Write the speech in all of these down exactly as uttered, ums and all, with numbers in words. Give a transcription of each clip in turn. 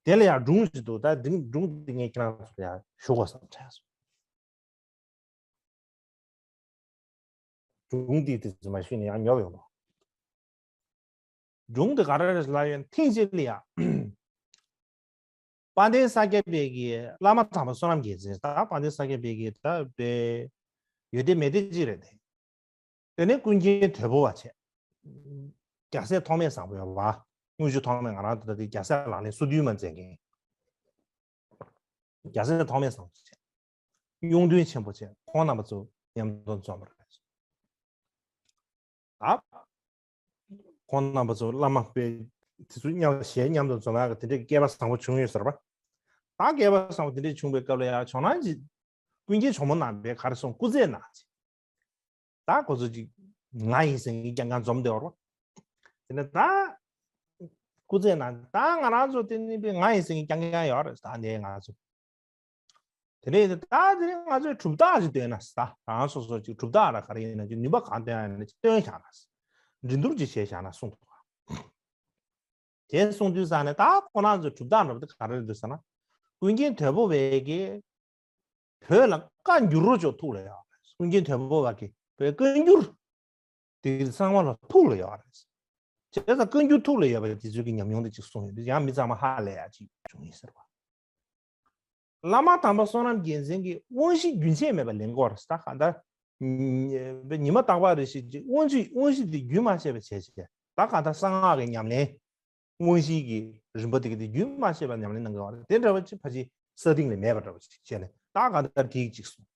དེ་ལ་ཡང་སྒྲུང་ཞིག་འདུག་ད་སྒྲུང་སྒྲུང་དེ་ངས་ཁྱེད་རང་ཚོ་ལ་ཡང་ཞུ་དགོས་བསམ་དྲན་སོང་། སྒྲུང་འདི་དེ་ཚོ་མ་ཞུས་ན་ཡང་ཉོབ་ཡོང་དོ། སྒྲུང་དེ་ག་རེ་རེད་ལབ་ཡོད་ན། ཐེངས་གཅིག་ལ་ཡང་དཔལ་ལྡན་ས་སྐྱ་པའི་གི་བླ་མ་དམ་པ་བསོད་ནམས་རྒྱལ་མཚན། ད་དཔལ་ལྡན་ས་སྐྱ་པའི་གི་ད་པའི་ཡོད་དེ་མེད་དེ་གཅིག་རེད་དེ། དེ་ནས་ཀུན་མཁྱེན་དོལ་པོ་བ་བྱས། རྒྱལ་སྲས་ཐོགས་མེད་བཟང་པོ་ཡོད་པ། དངུལ་ཆུ་ཐོགས་མེད། ང་རང་ད་ལྟ་དེ་རྒྱལ་སྲས་ལག་ལེན་སོ་བདུན་མ་མཛད་མཁན། རྒྱལ་སྲས་ཐོགས་མེད་བཟང་པོ་བྱས། གཡུང་སྟོན་ཆེན་པོ་བྱས། ཁོང་རྣམ་པ་ཚོ་མཉམ་དུ་འཛོམས་པ་རེད། ད་ཁོང་རྣམ་པ་ཚོ་བླ་མ་དཔེ་དེ་ཚོ་མཉམ་ཞལ་མཉམ་དུ་འཛོམས་ཡག་གི་དེ་འདྲའི་སྐལ་པ་བཟང་པོ་བྱུང་ཡོད་ཟེར་བ། ད་སྐལ་པ་བཟང་པོ་དེ་འདྲའི་བྱུང་བའི་སྐབས་ལ་ཡང་ཇོ་ནང་གི་ཀུན་མཁྱེན་ཇོ་མོ་རྣམ་པས་ག་རེ་གསུངས། སྐུ་རྩེད་གནང་ཅིག་ད་ཁོ་ཚོ་ཅིག་ང་ཡིན་ཟེར་མཁན་རྐྱང་རྐྱང་འཛོམས་བསྡད་ཡོད་རེད། དེ་ནས་ད་སྐུ་རྩེད་གནང་། ད་ང་རང་ཚོ་དེ་ནི་དཔེ་ང་ཡིན་ཟེར་མཁན་རྐྱང་རྐྱང་ཡོད་རེད། ད་འདི་ང་ཚོ་དེ་ནས་ད་དེ་ནས་ང་ཚོས་གྲུབ་རྟགས་ཅིག་སྟོན་ན། ད་རང་སོ་སོ་ཅིག་གྲུབ་རྟགས་ར་ག་རེ་ཡིན་ན་ཅིག་ནུས་པ་གང་སྟོན་ཡ་ཡིན་ན་ཅིག་སྟོན་བཞག་ན། འགྲན་བསྡུར་ཅིག་བྱས་བཞག་ན་གསུངས་འདུག་དེ་གསུངས་དུས་ཙང་ནས་ད་ཁོ་རང་ཚོའི་གྲུབ་རྟགས་འདྲ་པོ་དེ་ག་རེ་རེད་འདུག་ཟེར་ན། ཀུན་མཁྱེན་དོལ་པོ་བས་ཀྱིས་བོད་ལ་བཀའ་འགྱུར་རོ་ཅོག་ཐུགས་ལ་ཡོད་རེད། ཀུན་མཁྱེན་དོལ་པོ་བ་གིས་བོད་བཀའ་འགྱུར་དེ་གི་གསང་བ་ལ་ཐུགས་ལ་ཡོད་རེད། བྱས་ཙང་བཀའ་འགྱུར་ཐུགས་ལ་ཡོད་པ་དེ་ཚོའི་གི་ཉམས་མྱོང་དེ་ཅིག་གསུངས་ཡོད་དུས་ཡང་མི་ཚང་མ་ཧ་ལས་ཡ་ཅིག་བྱུང་ཡིན་ཟེར་བ། བླ་མ་དམ་པ་བསོད་ནམས་རྒྱལ་མཚན་གྱིས་དབང་བཞི་རྒྱུན་ཆད་མེད་པར་ལེན་དགོས་རེད། ད་གང་ལྟར་ཉི་མ་རྟག་པར་རེ་ཞིག་ཅིག་དབང་བཞི་དབང་བཞི་དེ་རྒྱུན་མ་ཆད་པ་བྱས་བྱས། ད་གང་ལྟར་གསང་སྔགས་ཀྱི་ཉམས་ལེན། དབང་བཞི་གི་རིམ་པ་དེ་ག་དེ་རྒྱུན་མ་ཆད་པར་ཉམས་ལེན་གནང་དགོས་པ་རེད། དེ་འདྲ་བ་ཅིག་ཕལ་ཆེར་ས་སྟེང་ལ་མེད་པ་འདྲ་བ་ཅིག་བྱས་ནས་ད་གང་ལྟར་དེ་གཅིག་གསུངས།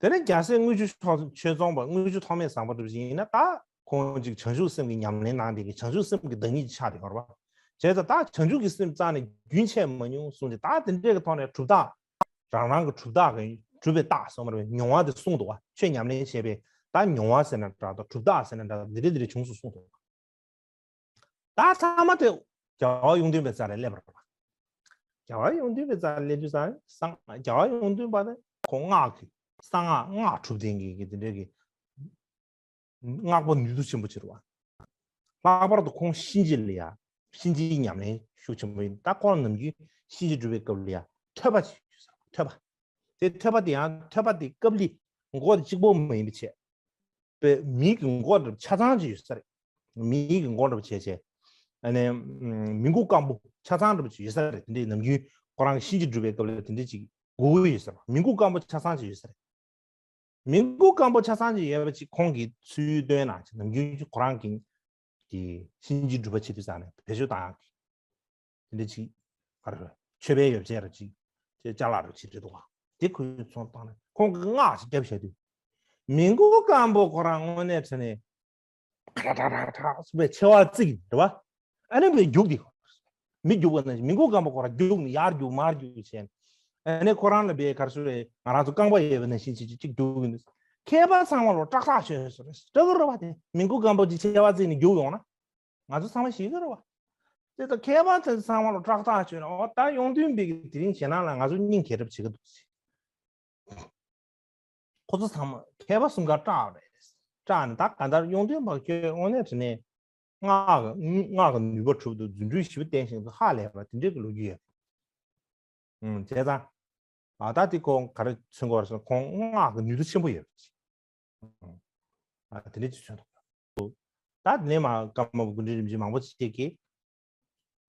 དེ་ནས་རྒྱལ་སྲས་དངུལ་ཆུ་ཆོས་ཆོས་རྫོང་པ། དངུལ་ཆུ་ཐོགས་མེད་བཟང་པོ་འདྲ་བ་ཅིག་ཡིན་ན་ད་ཁོང་ཅིག་བྱང་ཆུབ་སེམས་ཀྱི་ཉམས་ལེན་གནང་དེ་གི་བྱང་ཆུབ་སེམས་ཀྱི་བདག་ཉིད་ཅིག་ཆགས་བསྡད་ཡོད་རེད་པ། བྱས་ཙང་ད་བྱང་ཆུབ་ཀྱི་སེམས་རྩ་ནས་རྒྱུན་ཆད་མ་མྱོང་གསུངས་ཏེ། ད་དེ་འདྲའི་གི་ཐོག་ནས་གྲུབ་རྟགས། རང་རང་གི་གྲུབ་རྟགས་ཀྱི་གྲུབ་པའི་རྟགས་གསུངས་པ་རེད། མྱོང་བ་དེ་གསུངས་འདུག་པ། ཆོས་ཉམས་ལེན་བྱས་པའི་ད་མྱོང་བ་ཟེར་ན་འདྲ་འདུག་གྲུབ་རྟགས་ཟེར་ན་འདྲ་འདི་འདྲ་འདི་འདྲ་བྱུང་སོང་གསུངས་འདུག་ད་ཚང་མ་དེ་རྒྱལ་བ་ཡོངས་འདུན་པའི་རྩ་ལ་སླེབས་པ་རེད་པ། རྒྱལ་བ་ཡོངས་འདུན་པའི་རྩ་ལ་སླེབས་དུས་ཙང་སང་རྒྱལ་བ་ཡོངས་འདུན་པ་དེ་ཁོང་སྔགས་ཀྱི་གསང་སྔགས་སྔགས་གྲུབ་ལྡན་གྱི་གི་དེ་འདྲའི་གི་སྔགས་པ་ནུས་མཐུ་ཆེན་པོ་ཅིག་རེད་པ། ལྷག་པར་དུ་ཁོང་གཤིན་རྗེ་ལ་ཡ་གཤིན་རྗེའི་ཉམས་ལེན་ཤུགས་ཆེན་པོ་ཡིན། ད་ཁོང་ནམ་རྒྱུན་གཤིན་རྗེ་སྒྲུབ་པའི་སྐབས་ལ་ཡ་ཐོས་པ་ཅིག་ཡོད་ས་རེད། ཐོས་པ། དེ་ཐོས་པ་དེ་ཡང་ཐོས་པ་དེ་ཀབ་ལི་མགོ་དེ་གཅིག་པོ་མ་ཡིན་པ་བྱས། པའི་མིའི་གི་མགོ་འདྲ་ཆ་ཚང་ཅིག་ཡོད་ས་རེད། མིའི་གི་མགོ་འདྲ་བྱས་བྱས། ཨ་ནི་མི་མགོ་སྐམ་པོ་ཆ་ཚང་འདྲ་ཅིག་ཡོད་ས་རེད། དེ་འདྲའི་ནམ་རྒྱུན་ཁོ་རང་གི་གཤིན་རྗེ་སྒྲུབ་པའི་སྐབས་ལ་དེ་འདྲའི་ཅིག་དགོས་ཀྱི་ཡོད་ས་རེད། མི་མགོ་སྐམ་པོ་ཆ་ཚང་ཅིག་ཡོད་ས་རེད། མི་མགོ་སྐམ་པོ་ཆ་ཚང་ཅིག་ཡོད་པ་ཅིག་ཁོང་གིས་ཚུལ་སྟོན་ན་ཅིག་ནམ་རྒྱུན་ཅིག་ཁོ་རང་གི་གི་གཤིན་རྗེ་སྒྲུབ་པ་བྱེད་དུས་ཙང་ནས་བེད་སྤྱོད་བཏང་ཡག་གི་དེ་འདྲ་ཅིག་ག་རེ་རེད། མཆོད་པའི་ཡོ་བྱད་ར་ཅིག་དེ་ཅ་ལག་ར་ཅིག་རེད་འདུག་ག་དེ་ཁོས་ཚོང་བཏང་ནས་ཁོང་གིས་སྔགས་ཅིག་བརྒྱབ་བྱས་དུས། མི་མགོ་སྐམ་པོ་ཁོ་རང་དངོས་གནས་དྲང་གནས་ཁྲ་ཁྲ་ཁྲ་ཁྲ་ཁྲ་ཟེར་བའི་མཆེ་བ་གཙིགས་རེད་པ། ཨ་ནི་བས་རྒྱུག་དེ། མི་རྒྱུག་པ་ན་མི་མགོ་སྐམ་པོ་ཁོ་རང་རྒྱུག་ནས་ཡར་རྒྱུག་མར་རྒྱུག་བྱས་ནས། ཨ་ནི་ཁོ་རང་ལ་བས་ག་རེ་ཟེར་རེད། ང་རང་ཚོ་རྐང་པ་གཡས་པ་ནང་བཞིན་ཅིག་ཅིག་རྒྱུག་གི་འདུག་མཁས་པ་ཚང་མ་ལོ་ཀྲག་ཀྲག་བྱོས་ཟེར་རེད། སྐྲག་གི་རེད་པ། དེ་མི་མགོ་སྐམ་པོ་ཅིག་མཆེ་བ་གཙིགས་ནས་རྒྱུག་ཡོང་ན། ང་ཚོ་ཚང་མ་ཤེས་ཀྱི་རེད་པ། དེ་ལྟར་མཁས་པ་དེ་ཚང་མ་ལ་ཀྲག་ཀྲག་བྱོས་ན། ཨོ་ད་གཡུང་སྟོན་པའི་གི་དེ་རིང་ཞེད་སྣང་ལ་ང་ཚོ་སྙིང་རྗེ་གྲབས་བྱེད་ཀྱི་འདུག་ཟེར། ཁོ་ཚོ་ཚང་མ་མཁས་པ་གསུམ་ཀ་སྐྲག་རེད། སྐྲག་ནས་ད་གང་ལྟར་གཡུང་སྟོན་པ་ཁྱོད་དངོས་གནས་དྲང་གནས་སྔགས་ཀྱི་སྔགས་ཀྱི་ནུས་པ་གྲུབ་འདུག་རྫུ་འཕྲུལ་ཞེ་པོ་བསྟན་ཤིང་འདུག་ཧ་ལས་པ་དེ་འདྲའི་གི་ལོ་རྒྱུས་ཡོད། ཨུམ། བྱས་ཙང་། ཨ་ད་དེ་ཁོང་ག་རེ་མཚོན་གྱི་ཡོད་རེད་ཟེར་ན། ཁོང་སྔགས་ཀྱི་ནུས་མཐུ་ཆེན་པོ་ཡོད་རེད། ཨ་དེ་འདྲ་ཅིག་མཚོན་ཐུབ། ད་དེ་ནས་མར་ཀརྨ་པ་ཀུན་འདུས་རིན་པོ་ཆེ་མང་པོ་ཅིག་གིས་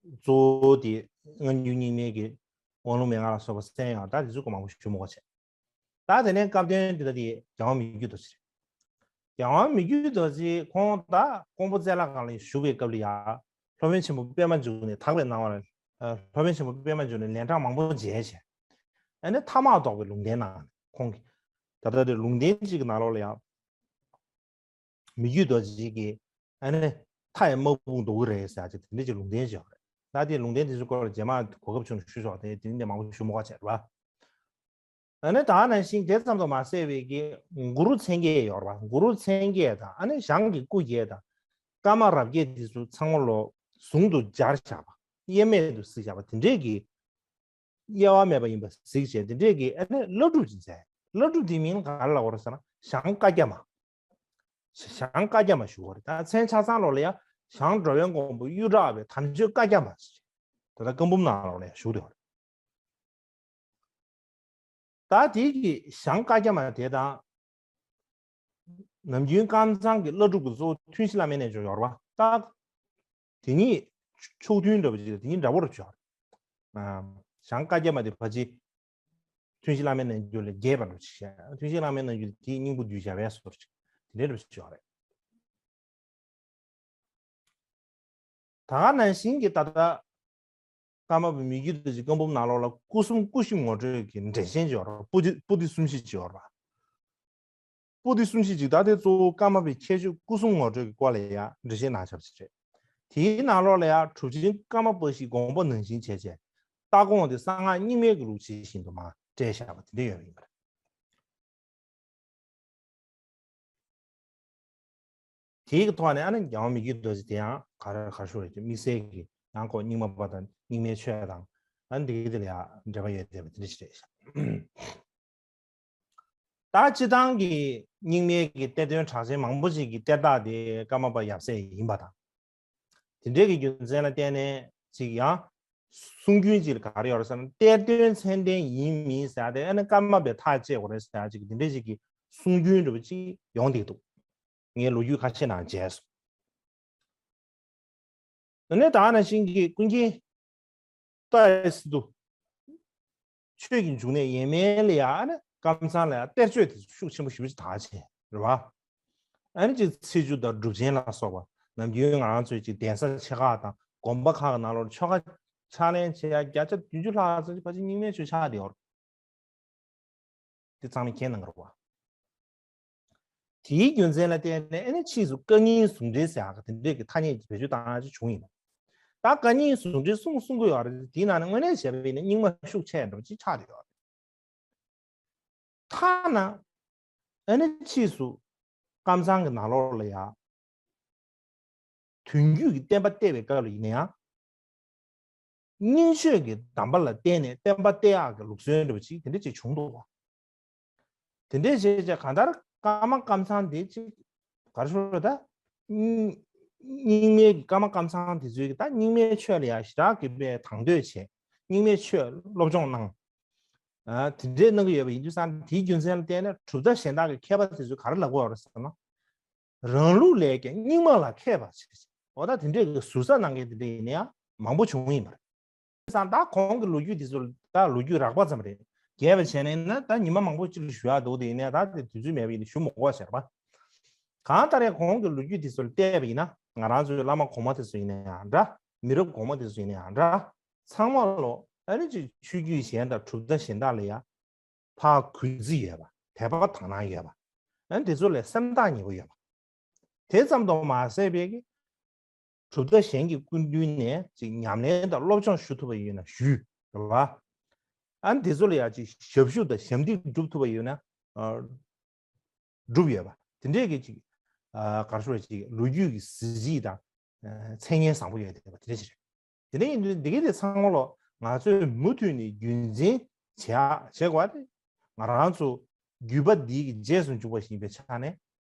གཙོ་བོ་དེ་སྔ་འགྱུར་རྙིང་མའི་གི་དབང་ལུང་མན་ངག་ལ་སོགས་པ་གསན་ཡག་ད་དེ་ཚོ་ཀོ་མང་པོ་ཞུ་མི་དགོས་བྱས། ད་དེ་ནས་སྐབས་དོན་དེ་ད་དེ་རྒྱལ་དབང་མི་བསྐྱོད་རྡོ་རྗེ་རེད། རྒྱལ་དབང་མི་བསྐྱོད་རྡོ་རྗེ་ཁོང་ད་ཀོང་པོ་རྩེ་ལྷ་ཁང་ལ་བཞུགས་པའི་སྐབས་ལ་ཡ། སློབ་དཔོན་ཆེན་པོ་པདྨ་འབྱུང་གནས་དག་པའི་སྣང་བ་ལ། ཨ་སློབ་དཔོན་ཆེན་པོ་པདྨ་འབྱུང་གནས་ལན་གྲངས་མང་པོ་མཇལ་བྱས། ཨ་ནི་ཐ་མག་དོག་པའི་ལུང་བསྟན་གནང་ནས་ཁོང་གིས། ད་ལྟ་དེ་ལུང་བསྟན་གཅིག་གི་ནང་ལོགས་ལ་ཡང་། མི་བསྐྱོད་རྡོ་རྗེ་གིས་ཨ་ནི་མཐའ་ཡས་དམག་དཔུང་བཟློག་གི་རེད་ཟེར་ཅིག་དེ་འདྲ་ཅིག་ལུང་བསྟན་བྱས་པ་རེད། ད་དེ་ལུང་བསྟན་དེ་ཚོའི་སྐོར་ལ་རྗེས་མ་གོ་སྐབས་བྱུང་ན་ཞུ་ཆོག་དེ་དེ་འདྲ་མང་པོ་ཞུ་མི་དགོས་བྱས་རེད་པ། ཨ་ནི་ད་ནང་བཞིན་དེ་ཙམ་དུ་མ་ཟད་པའི་གི་གུ་རུ་མཚན་བརྒྱད་ཡོད་རེད་པ། གུ་རུ་མཚན་བརྒྱད་དང་ཨ་ནི་ཞང་གི་སྐུ་བརྒྱད་དང་། ཀརྨ་རབ་བརྒྱད་དེ་ཚོ་ཚང་མ་ལོ་ཟུང་དུ་སྦྱར་བཞག་པ། དབྱེར་མེད་དུ་གཟིགས་བཞག་པ་དེ་འདྲས་ཀྱི། དབྱེ་བ་མེད་པ་ཡིན་པ་གཟིགས་བྱས་དེ་འདྲས་ཀྱི་ཨ་ནི་བླ་སྒྲུབ་ཅིག་མཛད། བླ་སྒྲུབ་དེ་མིང་ག་རེ་ལབ་དགོས་རེད་ཟེར་ན་ཞང་བཀའ་རྒྱ་མ། ཞང་བཀའ་རྒྱ་མ་ཞུ་དགོས་རེད། ད་མཚན་ཆ་ཚང་ལོགས་ལ་ཡང་ཞང་འགྲོ་བའི་མགོན་པོ་གཡུ་བྲག་པའི་དམ་ཆོས་བཀའ་རྒྱ་མ་ཟེར། ད་ལྟ་བཀའ་འབུམ་ནང་ལོགས་ལ་བཞུགས་ཡོད་རེད། ད་དེ་གི་ཞང་བཀའ་རྒྱ་མ་དེ་དང་། ནམ་རྒྱུན་ཀམ་ཚང་གི་བླ་སྒྲུབ་ཀྱི་གཙོ་བོ་ཐུན་བཞི་བླ་མའི་རྣལ་འབྱོར་ཡོད་རེད་པ། ད་དེ་གཉིས་ཕྱོགས་མཐུན་འདྲ་པོ་ཅིག་དེ་གཉིས་འདྲ་པོ་རེད་ཤག་ཨ། ཞང་བཀའ་རྒྱ་མ་དེ་ཕལ་ཆེར་ཐུན་བཞི་བླ་མའི་རྣལ་འབྱོར་ལས་རྒྱས་པ་འདྲ་པོ་ཅིག་བཤད། ཐུན་བཞི་བླ་མའི་རྣལ་འབྱོར་དེའི་སྙིང་པོ་བསྡུས་བཞག་པའི་བཟོ་འདྲ་ཅིག་དེ་འདྲ་འདྲ་པོ་ཅིག་ཡོད་རེད། ད་ག་ནང་བཞིན་གྱི་ད་ལྟ་ཀརྨ་པ་མི་བསྐྱོད་རྡོ་རྗེ་བཀའ་འབུམ་ནང་ལོགས་ལ་སྐུ་གསུམ་སྐུ་བཞི་ངོ་སྤྲོད་ཀྱི་འགྲེལ་ཆེན་ཅིག་ཡོད་རེད། པོ་ཏི་པོ་ཏི་གསུམ་བཞི་ཅིག་ཡོད་རེད་པ། པོ་ཏི་གསུམ་བཞི་ཅིག་ད་དེ་གཙོ་བོ་ཀརྨ་པའི་ཁྱད་ཆོས་སྐུ་གསུམ་ངོ་སྤྲོད་ཀྱི་སྐོར་ལ་ཡང་འགྲེལ་བཤད་གནང་བཞག་པ་ཅིག་རེད། དེའི་ནང་ལོགས་ལ་ཡང་གྲུབ་ཆེན་ཀརྨ་པ་བཞིའི་དགོངས་པ་ནང་བཞིན་བྱས་བྱས། ལྟ་དགོངས་དེ་གསང་སྔགས་རྙིང་མའི་གི་ལུགས་ཇི་བཞིན་དུ་མར་བཀྲལ་བཞག་པ་དེ་འདྲ་ཡོད་པ་ཡིན་པ་རེད། དེའི་གི་ཐོག་ནས་ཨ་ནི་རྒྱལ་བ་མི་བསྐྱོད་རྡོ་རྗེ་དེ་ཡང་ག་རེ་ག་རེ་ཞུ་རེད་ཀྱི་དམིགས་བསལ་གྱི་ཡང་ཁོ་རྙིང་མ་པ་དང་རྙིང་མའི་ཆོས་དང་ཨ་ནི་འདི་གི་དེ་ལ་ཡང་འབྲེལ་བ་ཡོད་བསྡད་པ་དེ་འདྲ་ཞིག་རེད་ཤག་ད་སྤྱིར་བཏང་གི་རྙིང་མའི་གི་གཏེར་སྟོན་གྲགས་ཅན་མང་པོ་ཞིག་གི་གཏེར་བདག་དེ་ཀརྨ་པ་ཡབ་སྲས་ཡིན་པ་དང་། དེ་འདྲའི་གི་རྒྱུ་མཚན་ལ་བརྟེན་ནས་ཅིག་ཡང་གསུང་རྒྱུན་ཅིག་ལ་ག་རེ་ཡོད་རེད་ཟེར་ན། གཏེར་སྟོན་མཚན་ལྡན་ཡིན་མིན་ཟེར་ཡ་དེ་ཨ་ནི་ཀརྨ་པས་ཐག་བཅད་དགོས་རེད་ཟེར་ཡ་ཅིག་དེ་འདྲའི་ཅིག་གི་གསུང་རྒྱུན་འདྲ་པོ་ཅིག་ཡོང་བསྡད་འདུག་ངས་ལོ་རྒྱུས་ཁ་ཤས་ནང་མཇལ་སོང་། དེ་ནས་ད་ག་ནང་བཞིན་གྱི་ཀུན་མཁྱེན་ཏཱ་ཡ་སི་ཏུ། ཆོས་ཀྱི་འབྱུང་གནས་ཡས་མས་ལ་ཡང་ཨ་ནི་ཀམ་ཚང་ལ་ཡང་གཏེར་ཆོས་དེ་ཤུགས་ཆེན་པོ་ཞེ་པོ་ཅིག་དར་བྱས་རེད་བ། ཨ་ནི་ཅིག་ཚེས་བཅུ་དང་སྒྲུབ་ཆེན་ལ་སོགས་པ་ནམ་རྒྱུན་ང་རང་ཚོའི་ཅིག་གདན་ས་ཆེ་ཁག་དང་དགོན་པ་ཁག་གི་ནང་ལོགས་ཆོ་ག་ཕྱག་ལེན་བྱེད་ཡ་བརྒྱ་ཆ་བདུན་ཅུ་ལྷག་ཙམ་ཅིག་ཕལ་ཆེར་རྙིང་མའི་ཆོས་ཆགས་བསྡད་ཡོད་རེད། དེ་ཚང་མས་མཁྱེན་གནང་གི་རེད་བ། དེའི་རྒྱུ་མཚན་ལ་བརྟེན་ནས་ཨ་ནི་ཕྱིས་སུ་བཀའ་རྙིང་ཟུང་འབྲེལ་ཟེར་ཡག་གི་དེ་འདྲས་ཀྱི་ཐ་སྙད་ཀྱི་བེད་སྤྱོད་བཏང་ཡག་ཅིག་བྱུང་ཡིན་པ། ད་བཀའ་རྙིང་ཟུང་འབྲེལ་གསུང་གསུང་གི་ཡོད་རེད། དེའི་ནང་ནས་དངོས་གནས་བྱས་པ་ཡིན་ན་རྙིང་མ་ཤུགས་ཆེ་འགྲོ་ཅིག་ཆགས་བསྡད་ཡོད་རེད། ཐ་ན་ཨ་ནི་ཕྱིས་སུ་ཀམ་ཚང་གི་ནང་ལོགས་ལ་ཡང་དོན་བརྒྱུད་ཀྱི་བསྟན་པ་གཏད་པའི་སྐབས་ལ་ཡིན་ན་ཡང་། རྙིང་ཆོས་ཀྱི་གདམས་པ་ལ་བརྟེན་ནས་བསྟན་པ་གཏད་ཡག་གི་ལུགས་སྲོལ་འདྲ་པོ་ཅིག་དེ་འདྲ་ཅིག་བྱུང་འདུག་བ། དེ་འདྲས་བྱས་བྱས་གང་ལྟར་ཀརྨ་ཀམ་ཚང་དེ་ཅིག་ག་རེ་ཞུ་རེད་ད། རྙིང་རྙིང་མའི་ཀརྨ་ཀམ་ཚང་དེ་ཚོའི་གི་ད་རྙིང་མའི་ཆོས་ལ་ཡང་ཞེ་དྲག་གི་དཔེ་དང་དོད་བྱས། རྙིང་མའི་ཆོས་སློབ་སྦྱོང་གནང་། ཨ། དེ་འདྲས་གནང་གི་ཡོད་པ་ཡིན་དུས་ཙང་དེའི་རྒྱུ་མཚན་ལ་བརྟེན་ནས་གྲུབ་མཐའ་གཞན་དག་གི་མཁས་པ་དེ་ཚོས་ག་རེ་ལབ་ཀྱི་ཡོད་རེད་ཟེར་ན། རང་ལུགས་ལས་ཀྱང་རྙིང་མ་ལ་མཁས་པ་ཞིག་འོ་ད་དེ་འདྲས་ཀྱི་ཟུར་ཟ་གནང་མཁན་དེ་འདྲས་ཡིན་ན་ཡང་མང་པོ་བྱུང་ཡིན་པ་རེད། བྱས་ཙང་ད་གོང་གི་ལོ་རྒྱུས་དེ་ཚོ་ད་ལོ་རྒྱུས་རགས་པ་ཙམ་རེད། རྒྱས་པ་བྱས་ན་ཡིན་ན་ད་ཉི་མ་མང་པོ་ཅིག་ལ་ཞུ་ཡག་འདུག་དེ་ཡིན་ན་ད་དེ་དུས་ཚོད་མེད་པ་ཡིན་ན་ཞུ་མི་དགོས་པ་ཟེར་བ། གང་ལྟར་ཡང་གོང་གི་ལོ་རྒྱུས་དེ་ཚོ་ལ་བལྟས་པ་ཡིན་ན་ང་རང་ཚོའི་བླ་མ་གོང་མ་དེ་ཚོ་ཡིན་ན་ཡང་འདྲ། མི་རབས་གོང་མ་དེ་ཚོ་ཡིན་ན་ཡང་འདྲ། ཚང་མ་ལོ་ཨ་ནི་ཅིག་ཆོས་བརྒྱུད་གཞན་དང་གྲུབ་མཐའ་གཞན་དག་ལ་ཡང་ཕར་གུས་བརྩི་ཡོད་པ། དད་པ་དག་སྣང་ཡོད་པ། ཨ་ནི་དེ་ཚོ་ལ་སེམས་ཐག་ཉེ་པོ་ཡོད་པ། དེ་ཙམ་དུ་མ་ཟད་པའི་གི་གྲུབ་མཐའ་གཞན་གྱི་སྐུ་མདུན་ནས་ཅིག་ཉམས་ལེན་དང་སློབ་སྦྱོང་ཞུ་ཐུབ་པ་ཡོད་ན་ཞུས་རེད་བ། ཨ་ནི་དེ་ཚོ་ལ་ཡང་ཅིག་ཞབས་ཞུ་དང་ཞབས་འདེགས་སྒྲུབ་ཐུབ་པ་ཡོད་ན་ཨ་སྒྲུབ་ཡོད་པ། དེ་འདྲས་ཀྱི་ཅིག་ཨ་ག་རེ་ཞུ་བ་ཅིག་ལོ་རྒྱུས་ཀྱི་གཟི་བརྗིད་དང་ཨ་མཚན་སྙན་བཟང་པོ་ཡོད་བསྡད་པ་དེ་འདྲ་ཞིག་རེད། དེ་ནས་ཡིན་དུས་འདི་གའི་དེ་ཚང་མ་ལོ་ང་ཚོས་མུ་མཐུད་ནས་རྒྱུན་འཛིན་བྱེད་ཡག་བྱེད་དགོས་པ་དེ་ང་རང་ཚོ་བརྒྱུད་པ་འདིའི་གི་རྗེས་སུ་འཇུག་པ་ཞིག་ཡིན་པའི་ཆ་ནས་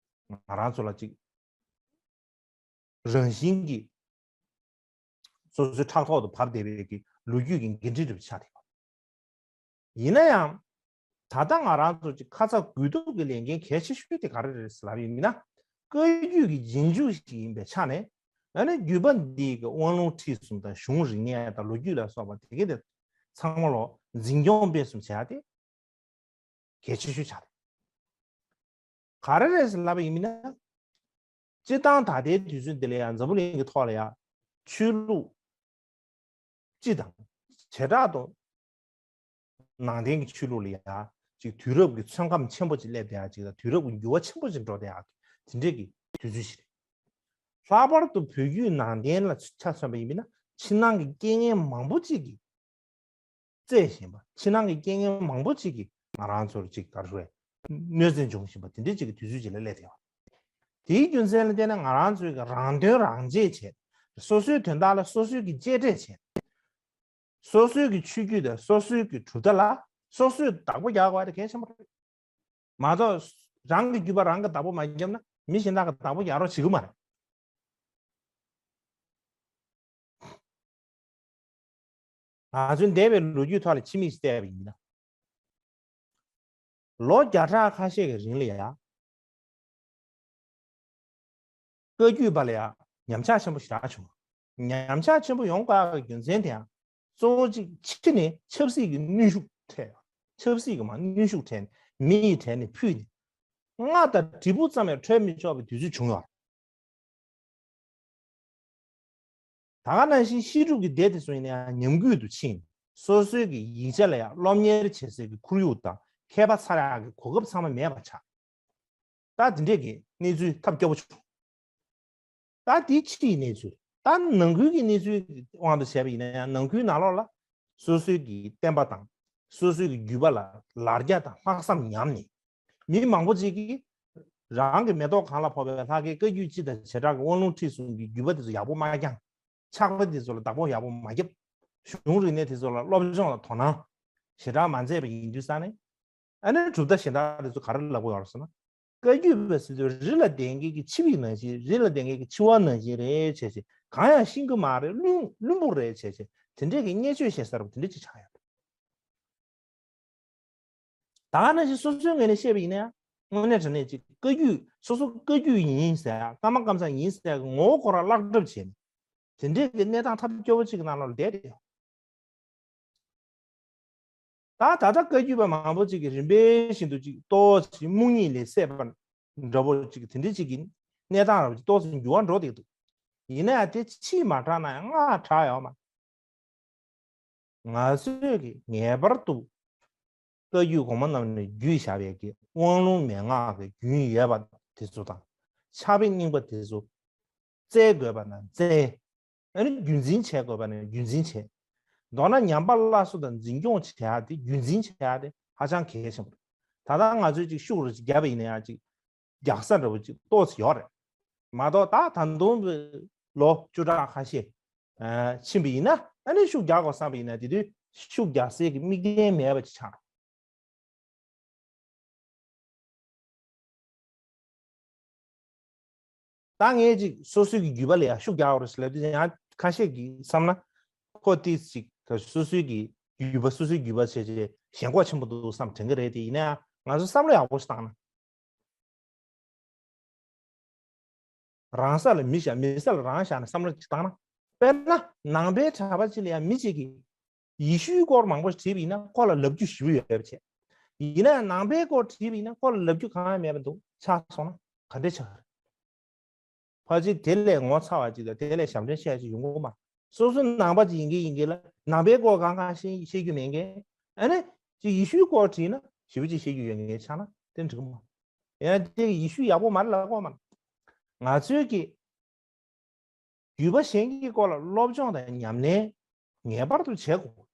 ང་རང་ཚོ་ལ་ཅིག་རང་བཞིན་གྱིས་སོ་སོའི་ཕྲག་ཐོག་ཏུ་བབས་བསྡད་པའི་གི་ལོ་རྒྱུས་ཀྱི་འགན་འཁྲི་འདྲ་པོ་ཆགས་བསྡད་པ། ཡིན་ན་ཡང་། ད་ལྟ་ང་རང་ཚོ་ཅིག་ཁ་ཚ་དགོས་གཏུགས་ཀྱི་ལས་འགན་གལ་ཆེ་ཤོས་དེ་ག་རེ་རེད་ཟེར་ལབ་ཡིན་ན། བཀའ་བརྒྱུད་ཀྱི་རྗེས་འཇུག་ཞིག་ཡིན་པའི་ཆ་ནས། ཨ་ནི་བརྒྱུད་པ་འདི་གི་དབང་ལུང་ཁྲིད་གསུམ་དང་གཞུང་རིག་གནས་དང་ལོ་རྒྱུས་ལ་སོགས་པ་དེ་གའི་དེ་ཚང་མ་ལོ་འཛིན་སྐྱོང་སྤེལ་གསུམ་བྱ་ཡ་དེ་གལ་ཆེ་ཤོས་ཆགས་རེད། ག་རེ་རེད་ཟེར་ལབ་པ་ཡིན་ན། སྤྱིར་བཏང་ད་ལྟའི་དུས་ཚོད་འདི་ལ་ཡང་འཛམ་བུ་གླིང་གི་ཐོག་ལ་ཡང་ཆོས་ལུགས་སྤྱི་དང་བྱེ་བྲག་ཏུ་ནང་བསྟན་གྱི་ཆོས་ལུགས་ལ་ཡང་ཅིག་དུས་རབས་ཀྱི་ཚོད་བགམ་ཆེན་པོ་ཅིག་སླེབས་བསྡད་ཡག་ཅིག་དང་དུས་རབས་ཀྱི་འགྱུར་བ་ཆེན་པོ་ཅིག་འགྲོ་བསྡད་ཡག་དེ་འདྲས་ཀྱི་དུས་ཚོད་ཅིག་རེད། ལྷག་པར་དུ་བོད་བརྒྱུད་ནང་བསྟན་ལ་ཆ་མཚོན་པ་ཡིན་ན་ཕྱི་ནང་གི་རྐྱེན་ངན་མང་པོ་ཅིག་གིས་གཙེས་བཞིན་པ། ཕྱི་ནང་གི་རྐྱེན་ངན་མང་པོ་ཅིག་གིས་ང་རང་ཚོར་ཅིག་ག་རེ་ཞུ་དགོས། གནོད་འཚེ་འབྱུང་བཞིན་པ་དེ་འདྲའི་ཅིག་གི་དུས་ཚོད་ཅིག་ལ་སླེབས་བསྡད་པ། དེའི་རྒྱུ་མཚན་ལ་བརྟེན་ནས་ང་རང་ཚོས་ཀྱི་རང་དོན་རང་གཅེས་བྱས། སོ་སོའི་དོན་དག་ལ་སོ་སོས་ཀྱི་གཅེས་སྤྲས་བྱས། སོ་སོའི་གི་ཆོས་བརྒྱུད་དང་སོ་སོའི་གི་གྲུབ་མཐའ་ལ་སོ་སོས་བདག་པོ་རྒྱག་དགོས་པ་དེ་གལ་ཆེན་པོ་རེད། མ་གཏོགས་རང་གི་བརྒྱུད་པ་རང་གིས་བདག་པོ་མ་བརྒྱབ་ན་མི་གཞན་དག་གིས་བདག་པོ་རྒྱག་རོགས་བྱེད་ཀྱི་མ་རེད། ང་ཚོའི་འདས་པའི་ལོ་རྒྱུས་ཐོག་ལ་ཕྱི་མིག་ཅིག་བལྟས་པ་ཡིན་ན། ལོ་བརྒྱ་ཕྲག་ཁ་ཤས་ཀྱི་རིང་ལ་ཡ། བཀའ་བརྒྱུད་པ་ལ་ཡ་ཉམས་ཆག་ཆེན་པོ་ཞེ་དྲག་བྱུང་། ཉམས་ཆག་ཆེན་པོ་ཡོང་དཀའ་བའི་རྒྱུ་མཚན་དེ་ཡང་གཙོ་བོ་གཅིག་ཕྱི་ནས་ཆབ་སྲིད་ཀྱི་གནོན་ཤུགས་འཕྲད་ཡོད། ཆབ་སྲིད་ཀྱི་མ་གནོན་ཤུགས་འཕྲད་ནས་མི་ཡི་གྲལ་ནས་ཕུད་ནས། རྔ་དང་དྲིལ་བུ་ཙམ་ཡང་འཕྲོད་མི་ཆོག་པའི་དུས་ཚོད་བྱུང་ཡོད། ད་ག་ནང་བཞིན་ཤེས་སྒྲུབ་ཀྱི་སྡེ་དེ་ཚོ་ཡིན་ན་ཡང་ཉམས་རྒུད་དུ་ཕྱིན། སོ་སོའི་གི་ཡིག་ཆ་ལ་ཡང་སློབ་གཉེར་བྱེད་སའི་གི་ཁོར་ཡུག་དང་མཁས་པ་ཚར་ཡག་གི་གོ་སྐབས་ཚང་མ་མེད་པ་ཆགས། ད་དེ་འདྲས་ཀྱི་གནས་ཚུལ་ཐབས་སྐྱོ་པོ་བྱུང་། ད་དེ་ཕྱིའི་གནས་ཚུལ། ད་ནང་ཁུལ་གྱི་གནས་ཚུལ་དབང་དུ་བྱས་པ་ཡིན་ན་ཡང་ནང་ཁུལ་ནང་ལོགས་ལ་སོ་སོའི་གི་བསྟན་པ་དང་སོ་སོའི་གི་རྒྱུད་པ་ལ་ལར་རྒྱ་དང་ལྷག་བསམ་ཉམས་ནས། མི་མང་པོ་ཅིག་གིས་རང་གི་མེ་ཏོག་གང་ལ་ཕོག་པའི་ལྷ་སྐལ་བཀའ་བརྒྱུད་སྤྱི་དང་བྱེ་བྲག་གི་དབང་ལུང་ཁྲིད་གསུམ་གྱི་བརྒྱུད་པ་དེ་ཚོ་ཡག་པོ་མ་བསྐྱངས། ཕྱག་དཔེ་དེ་ཚོ་ལ་བདག་པོ་ཡག་པོ་མ་བརྒྱབ། གཞུང་རིག་གནས་དེ་ཚོ་ལ་སློབ་སྦྱོང་ལ་དོ་སྣང་ཞེ་དྲག་མ་མཛད་པ་ཡིན་དུས་ཙང་ནས། ཨ་ནི་གྲུབ་མཐའ་གཞན་དག་དེ་ཚོ་ག་རེ་ལབ་དགོས་ཡོད་རེད་ཟེར་ན། བཀའ་བརྒྱུད་པ་ཟེར་དུས་རི་ལ་བསྡད་མཁན་གྱི་ཆུ་བིག་ནང་བཞིན། རི་ལ་བསྡད་མཁན་གྱི་ཆུ་བ་ནང་བཞིན་རེད་བྱས་བྱས། གང་ཡང་ཤེས་ཀྱི་མ་རེད། བླུན་བླུན་པོ་རེད་བྱས་བྱས། དེ་འདྲས་ཀྱི་བརྙས་བཅོས་བྱེད་ས་རུ་དེ་འདྲས་ཅིག་ཆགས་ཡོད། ད་ག་ནང་བཞིན་སོ་སོའི་ངོས་ནས་བཤད་པ་ཡིན་ན་ཡང་། དངོས་གནས་དྲང་གནས་ཅིག་བཀའ་བརྒྱུད། སོ་སོ་བཀའ་བརྒྱུད་ཡིན་ཟེར་ཡ། ཀརྨ་ཀཾ་ཚང་ཡིན་ཟེར་ཡ་གི་ངོ་བོ་ཁོ་རང་བརླག་གྲབས་བྱས་ནས། དེ་འདྲས་ཀྱི་གནས་སྟངས་ཐབས་སྐྱོ་བོ་ཅིག་གི་ནང་ལོགས་ལ་བསྡད་དེ་ཡོད། ད་ད་ལྟ་བཀའ་བརྒྱུད་པ་མང་པོ་ཅིག་གིས་རིམ་པས་བཞིན་དུ་ཅིག་ཏོག་ཙམ་སྨུག་ཉིད་ལས་སད་པ་འདྲ་པོ་ཅིག་དེ་འདྲ་ཅིག་གི་གནས་སྟངས་ར་བ་ཅིག་ཏོག་ཙམ་འགྱུར་བ་འགྲོ་བསྡད་འདུག། ཡིན་ན་ཡང་དེ་ཕྱིས་མ་དྲགས་ན་ཡང་སྔ་དྲགས་ཡོད་མ། ང་ཚོས་ཀྱི་ངེས་པར་དུ་བཀའ་བརྒྱུད་གོང་མ་རྣམས་ནས་བརྒྱུད་བཞག་པའི་གི་དབང་ལུང་མན་ངག་གི་རྒྱུན་ཡོད་པ་དེ་ཚོ་དང་། ཕྱག་དཔེ་རྙིང་པ་དེ་ཚོ་བཙལ་དགོས་པ་ན་བཙལ། ཨ་ནི་རྒྱུན་འཛིན་བྱེད་དགོས་པ་ན་རྒྱུན་འཛིན་བྱེད། མདོར་ན་ཉམས་པ་སླར་གསོ་དང་འཛིན་སྐྱོང་བྱེད་ཡག་དེ། རྒྱུན་འཛིན་བྱེད་ཡག་དེ་ཧ་ཅང་གལ་ཆེན་པོ་རེད། ད་ལྟ་ང་ཚོས་ཅིག་ཤུགས་རེ་ཅིག་བརྒྱབ་པ་ཡིན་ན་ཡང་ཅིག་རྒྱག་ས་འདྲ་པོ་ཅིག་ཏོག་ཙམ་ཡོད་རེད་མ་གཏོགས། ད་ད་དུང་ལོ་བཅུ་ཕྲག་ཁ་ཤས་ཨ་ཕྱིན་པ་ཡིན་ན། ཨ་ནི་ཤུགས་རྒྱག་དགོས་བསམ་པ་ཡིན་ན། དེ་དུས་ཤུགས་རྒྱག་སའི་གི་དམིགས་རྟེན་མེད་པ་ཅིག་ཆགས་འགྲོ། ད་ངས་ཅིག་སོ་སོའི་གི་རྒྱུད་པ་ལ་ཡང་ཤུགས་རྒྱག་དགོས་རེད་ཟེར་ལབ་དུས། ཡང་ཁ་ཤས་ཀྱིས་བསམ་ན་ཁོ་ཏོག་ཙམ་ཅིག་སོ་སོའི་གི་རྒྱུད་པ། སོ་སོའི་རྒྱུད་པ་བྱས་བྱས་ཞེན་ཁོག་ཆེན་པོ་འདུག་བསམ་དྲན་གྱི་རེད། དེ་ཡིན་ན་ཡང་ང་ཚོ་བསམ་བློ་ཡག་པོ་ཞིག་བཏང་ན། རང་ས་ལ་མི་བཞག། མི་ས་ལ་རང་བཞག་ནས་བསམ་བློ་ཅིག་བཏང་ན། དཔེར་ན་ནང་པའི་གྲྭ་པ་ཅིག་ལ་ཡང་མི་གཅིག་གིས་ཡེ་ཤུའི་སྐོར་མང་པོ་ཞིག་དྲིས་པ་ཡིན་ན་ཁོ་ལ་ལབ་རྒྱུ་ཞེ་པོ་ཡོད་པ་བྱས། ཡིན་ན་ཡང་ནང་པའི་སྐོར་དྲིས་པ་ཡིན་ན་ཁོ་ལ་ལབ་རྒྱུ་གང་ཡང་མེད་པ་འདུག་ཆགས་སོང་ན་ག་འདྲས་ཆགས་རེད། ཕལ་ཆེར་དེ་ལས་ངོ་ཚ་བ་ཅིག་དང་དེ་ལས་ཞབས་འདྲེན་བཤད་ཅིག་ཡོང་གི་མ། སོ་སོ་ནང་པ་ཅིག་ཡིན་གྱི་ཡིན་གྱི་ལ། ནང་པའི་སྐོར་གང་གང་ཤེས་ཤེས་རྒྱུ་མེད་མཁན། ཨ་ནི་ཅིག་ཡེ་ཤུའི་སྐོར་དྲིས་ན་ཞེ་པོ་ཅིག་ཤེས་རྒྱུ་ཡོད་མཁན་ཆགས་ན་དེ་འགྲིག་གི་མ། ཡང་དེ་ཡེ་ཤུ་ཡག་པོ་མ་རེད་ལབ་དགོས་མ། ང་ཚོའི་གི་རྒྱུད་པ་གཞན་གྱི་སྐོར་ལ་སློབ་སྦྱོང་དང་ཉམས་ལེན་ངེས་པར་དུ་བྱེད་དགོས།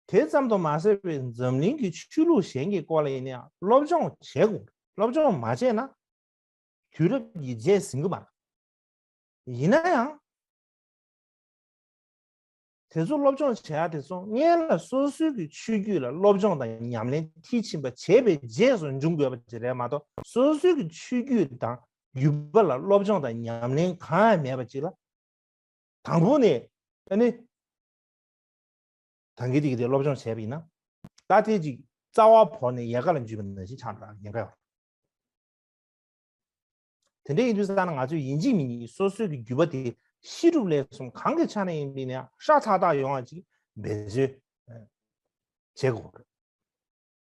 དེ་ཙམ་དུ་མ་ཟད་པའི་འཛམ་གླིང་གི་ཆོས་ལུགས་གཞན་གྱི་སྐོར་ལ་ཡིན་ན་ཡང་སློབ་སྦྱོང་བྱེད་དགོས། སློབ་སྦྱོང་མ་བྱས་ན་དུས་རབས་ཀྱི་རྗེས་ཟིན་གྱི་མ་རེད། ཡིན་ན་ཡང་དེ་ཚོ་སློབ་སྦྱོང་བྱེད་ཡ་དེ་ཚོ་སྔོན་ལ་སོ་སོའི་གི་ཆོས་བརྒྱུད་ལ་སློབ་སྦྱོང་དང་ཉམས་ལེན་མཐིལ་ཕྱིན་པ་བྱས་པའི་རྗེས་སུ་འབྱུང་དགོས་པ་ཅིག་རེད་མ་གཏོགས། སོ་སོའི་གི་ཆོས་བརྒྱུད་དང་རྒྱུད་པ་ལ་སློབ་སྦྱོང་དང་ཉམས་ལེན་གང་ཡང་མེད་པ་ཅིག་ལ། དང་པོ་ནས་ཨ་ནི་ད་གིན་དེ་གི་དེ་སློབ་སྦྱོང་བྱས་པ་ཡིན་ན། ད་དེ་ཅིག་རྩ་བ་བོར་ནས་ཡལ་ག་ལ་འཇུས་པ་ནང་བཞིན་ཆགས་འགྲོ་ཉེན་ཁ་ཡོད། དེ་འདྲ་ཡིན་དུས་ཙང་ན་ང་ཚོས་ཡིན་གཅིག་མིན་གཉིས་སོ་སོའི་གི་རྒྱུད་པ་དེ་ཤེས་སྒྲུབ་ལས་གསུམ་གང་གི་ཆ་ནས་ཡིན་པ་ཡིན་ན་ཡང་ཧྲ་ཐག་ཐག་ཡོང་བ་ཅིག་འབད་རྩོལ་བྱེད་དགོས།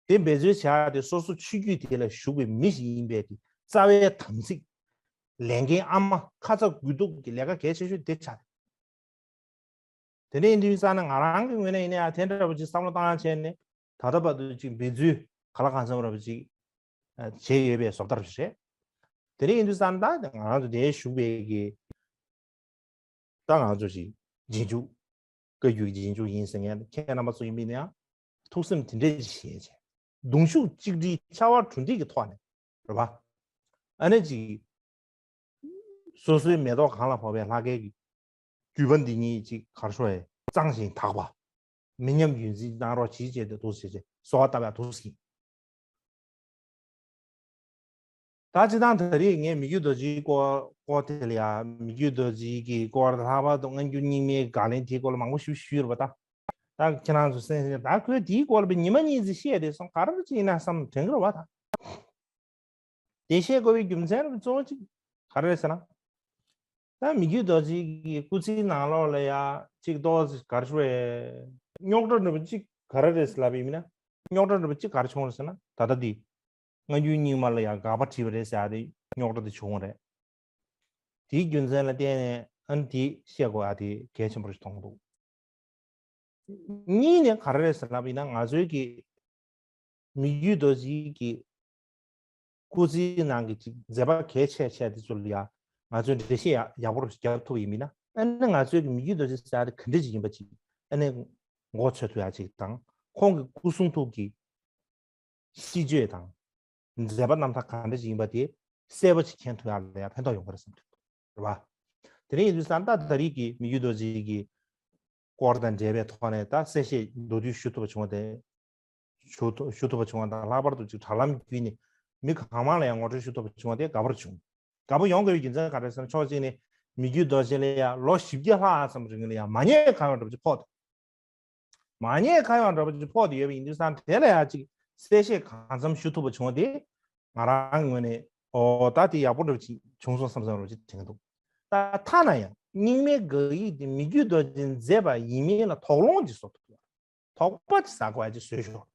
དེ་འབད་རྩོལ་བྱ་ཡ་དེ་སོ་སོ་ཆོས་བརྒྱུད་དེ་ལ་ཞུགས་པའི་མི་ཞིག་ཡིན་པའི་གི་རྩ་བའི་དམ་ཚིག་ལས་འགན་ཨ་མ་ཁ་ཚ་དགོས་གཏུགས་ཀྱི་ལས་ཀ་གལ་ཆེ་ཤོས་དེ་ཆགས། དེ་འདྲ་ཡིན་དུས་ཙང་ན་ང་རང་གི་ངོས་ནས་ཡིན་ན་ཡང་དེ་འདྲ་བ་ཅིག་བསམ་བློ་བཏང་བྱས་ནས་ད་ལྟ་བར་དུ་ཅིག་འབད་རྩོལ་ག་ལ་གང་འཚམ་ར་བ་ཅིག་བྱས་ཡོད་པའི་བཟོ་ལྟ་རེད། དེ་འདྲ་ཡིན་དུས་ཙང་ན་ད་ང་རང་ཚོ་འདིར་བཞུགས་པའི་གི་ད་ང་ཚོ་ཅིག་རྗེས་འཇུག་བཀའ་བརྒྱུད་ཀྱི་རྗེས་འཇུག་ཡིན་ཟེར་མཁན་ཁྱེད་རྣམ་པ་ཚོ་ཡིན་པ་ཡིན་ན་ཡང་ཐུགས་སེམས་དེ་འདྲ་ཅིག་བཞེས་བྱས། གདུང་ཤུགས་གཅིག་སྒྲིལ་ཕྱར་བ་གྲུ་འདེགས་ཀྱི་ཐོག་ནས་རེད་པ། ཨ་ནི་ཅིག་སོ་སོའི་མེ་ཏོག་གང་ལ་ཕོག་པའི་ལྷ་སྐལ་གྱི་རྒྱུད་པ་འདི་ཉིད་ཅིག་གར་ཤོར་བའི་གཙང་ཞིང་དག་པ། མི་ཉམས་རྒྱུན་འཛིན་གནང་རོགས་གྱིས་བྱས་ཏེ་འདུག་ཟེར་བྱས་གསོལ་བ་བཏབ་ཡ་འདུག་ཟེར། ད་སྤྱིར་བཏང་ད་རེས་ངས་མི་བསྐྱོད་རྡོ་རྗེའི་སྐོར་སྐོར་དེ་ལ་ཡ། མི་བསྐྱོད་རྡོ་རྗེ་གི་སྐོར་དང་། ལྷག་པར་དུ་སྔ་འགྱུར་རྙིང་མའི་དགག་ལན་དེའི་སྐོར་ལ་མང་པོ་ཞིག་ཞུས་ཡོད་པ། ད་ད་ཁྱེད་རང་ཚོ་གསན་གསན། ད་ཁོས་དེའི་སྐོར་ལ་ཉི་མ་གཉིས་ཙམ་བཤད་དེ་སོང་། ག་རེ་ཅིག་ཡིན་ན་བསམ་དྲན་གི་རེད་བ། ད་དེ་བཤད་དགོས་པའི་རྒྱུ་མཚན་རེད་པ། གཙོ་བོ་ཅིག་ག་རེ་རེད་ཟེར་ན། ད་མི་བསྐྱོད་རྡོ་རྗེ་གི་སྐུ་ཚེའི་ནང་ལོགས་ལ་ཡ་ཅིག་ཏོག་ཙམ་ག་རེ་ཞུ་དགོས་རེད། རྙོག་དྲ་འདྲ་པོ་ཅིག་ག་རེ་རེད་ཟེར་ལབ་པ་ཡིན་ན། རྙོག་དྲ་འདྲ་པོ་ཅིག་ག་རེ་བྱུང་རེད་ཟེར་ན། ད་ལྟ་འདི་སྔ་འགྱུར་རྙིང་མ་ལ་ཡ་དགག་པ་བྲིས་པ་རེད་ཟེར་ཡ་དེ་རྙོག་དྲ་དེ་བྱུང་བ་རེད། དེའི་རྒྱུ་མཚན་ལ་བརྟེན་ནས་ཨ་ནི་དེ་བཤད་དགོས་ཡ་དེ་གལ་ཆེན་པོ་རེད་མཐོང་གི་འདུག། གཉིས་ནས་ག་རེ་རེད་ཟེར་ལབ་པ་ཡིན་ན། ང་ཚོའི་གི་མི་བསྐྱོད་རྡོ་རྗེ་གི་སྐུ་ཚེའི་ནང་གི་ཅིག་མཛད་པ་གལ་ཆེ་ཆེ་དེ་ཚོ་ལ་ཡ་ང་ཚོས་འགྲེལ་བཤད་ཡག་ཡག་པོ་རྒྱབ་ཐུབ་པ་ཡིན་པ་ཡིན་ན། ཨ་ནི་ང་ཚོའི་གི་མི་བསྐྱོད་རྡོ་རྗེ་ཟེར་ཡ་དེ་ག་འདྲ་ཅིག་ཡིན་པ་ཅིག་ཨ་ནི་མགོ་ཚོད་ཐུབ་ཡ་ཅིག་དང་། ཁོང་གི་སྐུ་གསུང་ཐུགས་ཀྱི་གཤིས་སྤྱོད་དང་མཛད་པ་རྣམ་ཐར་ག་འདྲ་ཅིག་ཡིན་པ་དེ་གསལ་པོ་ཅིག་མཁྱེན་ཐུབ་ཡ་ལ་ཡ་ཕན་ཐོགས་ཡོང་གི་རེད་བསམ་གྱི་འདུག། རེད་བ། དེ་རིང་ཡིན་དུས་ཙང་ད་ད་རེས་ཀྱི་མི་བསྐྱོད་རྡོ་རྗེ་གི་སྐོར་དང་འབྲེལ་བའི་ཐོག་ནས་ད་གསལ་བཤད་མདོར་བསྡུས་ཞུ་ཐུབ་པ་བྱུང་བ་དེ། ཞུ་ཐུབ་ཞུ་ཐུབ་པ་བྱུང་བ་དང་། ལྷག་པར་དུ་ཅིག་དྲ་ལམ་བརྒྱུད་ནས་མི་གང་མང་ལ་ཡང་ངོ་སྤྲོད་ཞུ་ཐུབ་པ་བྱུང་བ་དེ་དགའ་པོ་བྱུང་། དགའ་པོ་ཡོང་དགོས་པའི་རྒྱུ་མཚན་ག་རེ་ཟེར་ན། ཕྱོགས་གཅིག་ནས་མི་བསྐྱོད་རྡོ་རྗེ་ལ་ཡང་ལོ་བཞི་བརྒྱ་ལྷག་ཙམ་རིང་ལ་ཡང་མ་ཉེས་ཁ་གཡོག་འདྲ་པོ་ཅིག་ཕོག་སྟེ། མ་ཉེས་ཁ་གཡོག་འདྲ་པོ་ཅིག་ཕོག་སྟེ་ཡོད་པ་ཡིན་དུས་ཙང་། དེ་ལ་ཡང་ཅིག་གསལ་བཤད་གང་འཚམ་ཞུ་ཐུབ་པ་བྱུང་བ་དེ་ང་རང་ངོས་ནས། ཨོ། ད་དེ་ཡག་པོ་འདྲ་པོ་ཅིག་བྱུང་སོང་བསམ་བསམ་འདྲ་པོ་ཅིག་དྲན་གྱི་འདུག། ད་ཐ་ན་ཡང་རྙིང་མའི་དགག་ཡིག་དེ་མི་བསྐྱོད་རྡོ་རྗེས་མཛད་པ་ཡིན་མིན་ལ་དོགས་སློང་ཅིག་བཟོ་ཐུབ། དོགས་པ་ཅིག་ཟ་དགོས་ཡ་ཅིག་བཟོས་ཤོག།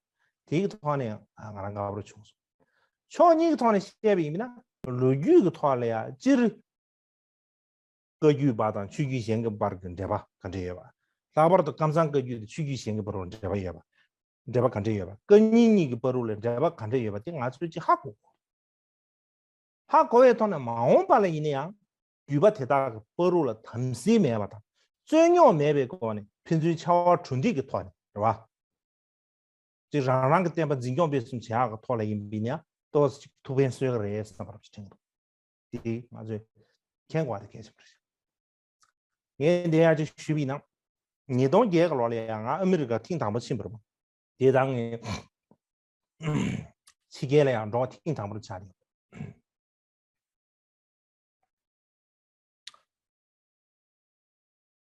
དེའི་ཐོག་ནས་ང་རང་དགའ་པོ་བྱུང་སོང་། ཕྱོགས་གཉིས་ཀྱི་ཐོག་ནས་བཤད་པ་ཡིན་ན། ལོ་རྒྱུས་ཀྱི་ཐོག་ལ་ཡ་སྤྱིར་བཀའ་བརྒྱུད་པ་དང་ཆོས་བརྒྱུད་གཞན་གྱི་བར་གྱི་འབྲེལ་བ་ག་འདྲ་ཡོད་པ། ལྷག་པར་དུ་ཀམ་ཚང་བཀའ་བརྒྱུད་དང་ཆོས་བརྒྱུད་གཞན་གྱི་བར་ལ་འབྲེལ་བ་ཡོད་པ། འབྲེལ་བ་ག་འདྲ་ཡོད་པ། བཀའ་རྙིང་གཉིས་ཀྱི་བར་ལ་འབྲེལ་བ་ག་འདྲ་ཡོད་པ་དེ་ང་ཚོས་ཅིག་ཧ་གོ་དགོས། ཧ་གོ་བའི་ཐོག་ནས་མ་འོངས་པ་ལ་ཡིན་ན་ཡང་བརྒྱུད་པ་དེ་དག་གི་བར་ལ་དམ་སེལ་མེད་པ་དང་རྩོད་རྙོག་མེད་པའི་སྒོ་ནས་ཕན་ཚུན་ཕྱར་བ་གྲུ་འདེགས་ཀྱི་ཐོག་ནས། རེད་བ། ཅིག་རང་རང་གི་བསྟན་པ་འཛིན་སྐྱོང་སྤེལ་གསུམ་བྱེད་ཡག་གི་ཐོག་ལ་ཡིན་པ་ཡིན་ན་ཡང་ཏོག་ཙམ་ཅིག་ཐུགས་ཕན་གསོས་ཀྱི་རེད་བསམ་པ་རབ་ཅིག་དྲན་གྱི་འདུག། དེ་ང་ཚོས་མཁྱེན་དགོས་པ་དེ་གལ་ཆེན་པོ་རེད། ངས་འདི་ཡང་ཅིག་ཞུས་པ་ཡིན་ན། ཉིས་སྟོང་བརྒྱད་ཀྱི་ལོ་ལ་ཡང་ང་ཨ་མི་རི་ཀ་ཐེངས་དང་པོ་ཕྱིན་པ་རེད་པ། དེ་དང་ངས་ཕྱི་རྒྱལ་ལ་ཡང་འགྲོ་བ་ཐེངས་དང་པོ་ཆགས་རེད།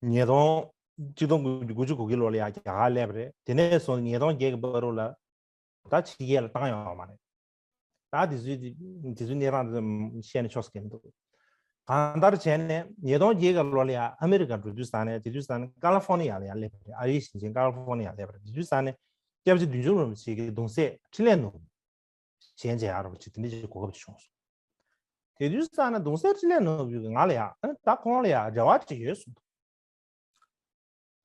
ཉིས་སྟོང་། ཆིག་སྟོང་དགུ་བརྒྱ་དགུ་བཅུ་གོ་དགུ་ལོ་ལ་ཡང་རྒྱ་གར་སླེབས་པ་རེད། དེ་ནས་བཟུང་ཉིས་སྟོང་བརྒྱད་ཀྱི་བར་དུ་ལ་ད་ཕྱི་རྒྱལ་ལ་བཏང་ཡོད་མ་རེད། ད་དེ་ཚོའི་དེ་ཚོའི་གནས་སྟངས་དེ་ཚོ་བཤད་ན་ཆོག་ས་གང་འདུག། གང་ལྟར་བྱས་ནས་ཉིས་སྟོང་བརྒྱད་ཀྱི་ལོ་ལ་ཡང་ཨ་མི་རི་ཀ་འགྲོ་དུས་ཙང་ནས། དེ་དུས་ཙང་ནས་ཀ་ལི་ཧྥོ་ནི་ཡ་ལ་ཡང་སླེབས་པ་རེད། ཨ་རིའི་ཞིང་ཆེན་ཀ་ལི་ཧྥོ་ནི་ཡ་སླེབས་པ་རེད། དེ་དུས་ཙང་ནས་སྐྱབས་རྗེ་བདུད་འཇོམས་རིན་པོ་ཆེ་གི་གདུང་སྲས་འཕྲིན་ལས་ནོར་བུ་གཞན་མཇལ་ཡག་རོགས་བྱེད། དེ་འདྲ་ཅིག་གོ་སྐབས་ཅིག་བྱུང་སོང་། དེ་དུས་ཙང་ནས་གདུང་སྲས་འཕྲིན་ལས་ནོར་བུ་གིས་ང་ལ་ཡང་ཨ་ད་ཁོང་ལ་ཡང་རེ་བ་ཅིག་ཡོད་གསུངས་འདུག།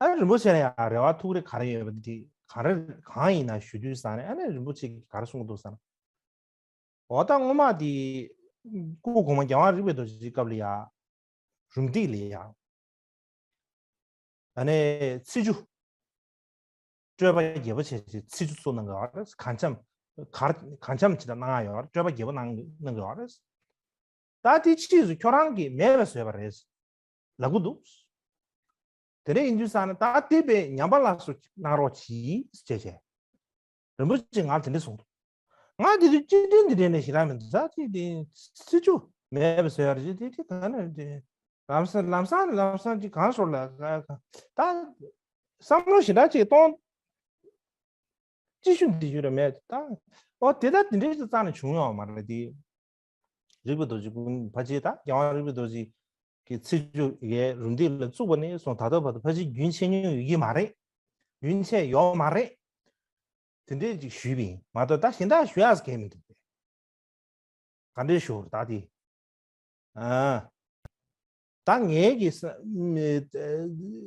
ཨ་རིན་པོ་ཆེ་ལ་ཡང་རེ་བ་ཐུགས་རེ་ག་རེ་ཡོད་པ་དེ་ག་རེ་གང་ཡིན་ན་ཞུ་དུས་ཙང་ནས། ཨ་ནི་རིན་པོ་ཆེ་གིས་ག་རེ་གསུངས་འདུག་ཟེར་ན། འོ་ད་སྔོན་མ་དེ་སྐུ་གོང་མ་རྒྱལ་དབང་རིག་པའི་རྡོ་རྗེའི་སྐབས་ལ་ཡང་རུམ་བཏེག་ལ་ཡང་ཨ་ནི་ཚེས་བཅུ། སྤྲོས་པ་རྒྱས་པོ་བྱས་བྱས་ཚེས་བཅུ་བཙུགས་གནང་གི་ཡོད་རེད། གངས་འཁྱམས། གར་གངས་འཁྱམས་ཅིག་ད་གནང་ཡོད་རེད། སྤྲོས་པ་རྒྱས་པོ་གནང་གནང་གི་ཡོད་རེད། ད་དེ་ཕྱིས་སུ་ཁྱོད་རང་གིས་མེད་པ་བཟོས་པ་རེད་ལབ་གི་འདུག། དེ་འདྲ་ཡིན་དུས་ཙང་ནས་ད་དེ་དཔེ་ཉམས་པ་སླར་གསོ་གནང་རོགས་གྱིས་ཅེས་བྱས། རིན་པོ་ཆེས་ང་དེ་འདྲ་གསུངས་འདུག། ང་དེ་དུས་སྤྱི་མགྲོན་དེ་འདྲ་ནས་ཞེ་དྲག་མི་འདུག། ད་དེ་དེ་ཚེས་བཅུ་མེད་པ་བཟོས་ཡ་རེད། དེ་དེ་ག་ནས་དེ་ལམ་སང་ལམ་སང་ལམ་སང་ཅིག་གང་ཟེར་ལ། ད་བསམ་བློ་ཞེ་དྲག་ཅིག་གཏོང་། ཅི་ཞུ་འདི་ཞུ་རེད་མེད་ད། ཨོ་དེ་ད་དེ་འདྲའི་ཙང་ནས་བྱུང་ཡོད་མ་རེད་དེ། རིག་པའི་རྡོ་རྗེ་ཀུན། ཕལ་ཆེར་ད་རྒྱལ་དབང་རིག་པའི་རྡོ་རྗེ་གི་ཚེས་བཅུ་ཡའི་རུམ་བཏེག་ལ་བཙུགས་པ་ནས་བཟུང་ད་ལྟ་བར་དུ་ཕལ་ཆེར་རྒྱུན་ཆད་མྱོང་ཡོད་ཀྱི་མ་རེད། རྒྱུན་ཆད་ཡོད་མ་རེད། དེ་འདྲས་ཅིག་ཞུས་པ་ཡིན་མ་གཏོགས། ད་གཞན་དག་ཞུ་ཡག་གང་མི་འདུག་པས། ག་འདྲས་ཞུ་ད་དེ། ཨ། ད་ངའི་གི་ས་མི་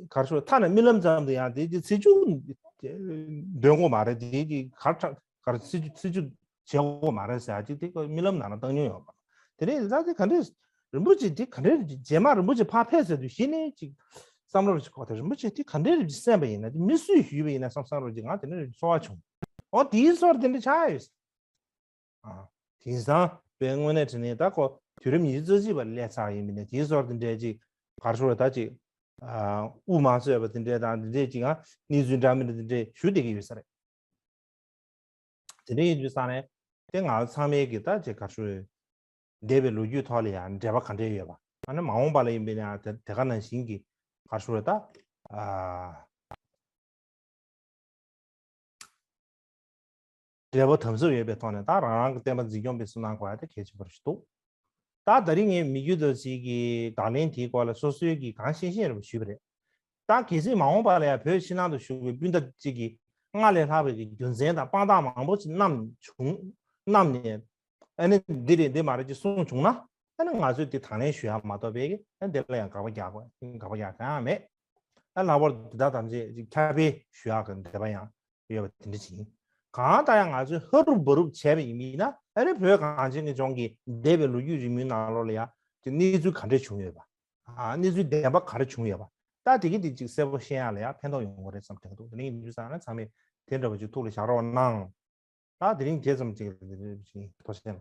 གར་ཤོར་ཐ་ན་རྨི་ལམ་ཙམ་དུ་ཡང་དེ་གི་ཚེས་བཅུ་འདོན་དགོས་མ་རེད། དེ་གི་གར་ཁྲ་གར་ཚེས་བཅུ་ཚེས་བཅུ་བྱེད་དགོས་མ་རེད་ཟེར་ཡ་ཅིག་དེ་ཀོ་རྨི་ལམ་ནང་ན་བཏང་མྱོང་ཡོད་མ་རེད། དེ་ནས་ད་དེ་ག་འདྲས་རིན་པོ་ཆེ་དེ་ག་འདྲས་རྗེས་མ་རིན་པོ་ཆེ་ཕར་ཕེབས་ཟེར་དུས་གཞི་ནས་ཅིག་བསམ་བློ་ཅིག་འཁོར་ཏེ། རིན་པོ་ཆེ་དེ་ག་འདྲས་རེད་ཅིག་གསན་པ་ཡིན་ན། དེ་མི་སུས་ཞུས་པ་ཡིན་ན་བསམ་བསམ་རོགས་ཅིག་ང་དེ་འདྲས་རེད་ཚོར་བ་བྱུང་། ཨོ་དེའི་ཚོར་དེ་འདྲས་ཆགས་ཡོད། ཨ། དེང་སང་དཔེ་དངོས་གནས་དྲང་གནས་ད་ཁོ་དུས་རབས་ཉི་ཤུ་རྩ་གཅིག་པ་སླེབས་ཚར་ཡིན་མིན་ནས་དེའི་ཚོར་དེ་འདྲས་ཅིག་གར་ཤོར་ད་ཅིག་ཨ་དབུ་མ་རྩོད་པ་དེ་འདྲས་དང་དེ་འདྲས་ཅིག་ཨ་གནས་ཚུལ་འདྲ་མི་འདྲ་དེ་འདྲས་ཞུ་བསྡད་ཀྱི་ཡོད་ས་རེད། དེ་འདྲས་ཡིན་དུས་ཙང་ནས་དེ་ང་ཚང་མས་ཀྱི་ད་ཅིག་གར་ཤོར་ འདས་པའི་ལོ་རྒྱུས་ཐོག་ལ་ཡང་འབྲེལ་བ་ག་འདྲས་ཡོད་པ། ཨ་ནི་མ་འོངས་པ་ལ་ཡིན་པས་ན་དེ་དེ་ག་ནང་བཞིན་གྱི་ག་རེ་ཞུ་རེད་ད། ཨ། འབྲེལ་བ་དམ་ཟབ་ཡོད་པའི་ཐོག་ནས་ད་རང་རང་གི་བསྟན་པ་འཛིན་སྐྱོང་སྤེལ་གསུམ་གནང་དགོས་ཡ་དེ་གལ་ཆེན་པོ་ཞིག་འདུག་ད་ད་རིང་ངས་མི་རྒྱུད་དང་ཅིག་གི་བརྡ་ལན་དེའི་སྐོར་ལ་སོ་སོའི་གི་གང་ཤེས་ཤེས་རེ་བ་ཞུས་པ་རེད། ད་གལ་སྲིད་མ་འོངས་པ་ལ་ཡང་བོད་ཕྱི་ནང་དུ་བཞུགས་པའི་སྤུན་ཟླ་ཅིག་གིས་སྔར་ལས་ལྷག་པའི་གི་རྒྱུ་མཚན་དང་དཔང་རྟགས་མང་པོ་ཅིག་བསྣམས་བྱུང་བསྣམས་ནས། ཨ་ནི་འདི་རེད་འདི་མ་རེད་ཅེས་གསུངས་བྱུང་ན། ཨ་ནི་ང་ཚོས་འདི་དང་ལེན་ཞུ་ཡག་མ་གཏོགས་པའི་ཨ་འདི་ལ་ཡང་དགག་པ་རྒྱག་དགོས་དགག་པ་རྒྱག་གང་ཡང་མེད། ཨ་ལྷག་པར་དུ་འདི་དག་ཐམས་ཅད་ཅིག་ཁྱབ་སྤེལ་ཞུ་ཡག་གི་འདོད་པ་ཡང་ཡོད་པ་དེ་འདྲ་ཅིག་ཡིན། གང་ལྟར་ཡང་ང་ཚོས་ཧ་རུབ་བ་རུབ་བྱས་པ་ཡིན་ན། ཨ་ནི་བོད་གངས་ཅན་གྱི་ལྗོངས་ཀྱི་འདས་པའི་ལོ་རྒྱུས་རིང་མོའི་ནང་ལོགས་ལ་ཡང་ཅིག་གནས་ཚུལ་ག་འདྲ་བྱུང་ཡོད་པ། ཨ་གནས་ཚུལ་བདེན་པ་ག་རེ་བྱུང་ཡོད་པ། ད་དེ་གི་དེ་ཅིག་གསལ་པོ་ཤེས་ཡག་ལ་ཡང་ཕན་ཐོགས་ཡོང་གི་རེད་བསམ་དྲན་གི་འདུག་དེ་རིང་ཡིན་དུས་ཙང་ན་ཚང་མས་དེ་འདྲ་བ་ཅིག་ཐུགས་ལ་བཞག་རོགས་གནང་། ད་དེ་རིང་དེ་ཙམ་ཅིག་ཐུགས་རྗེ་ཆེ།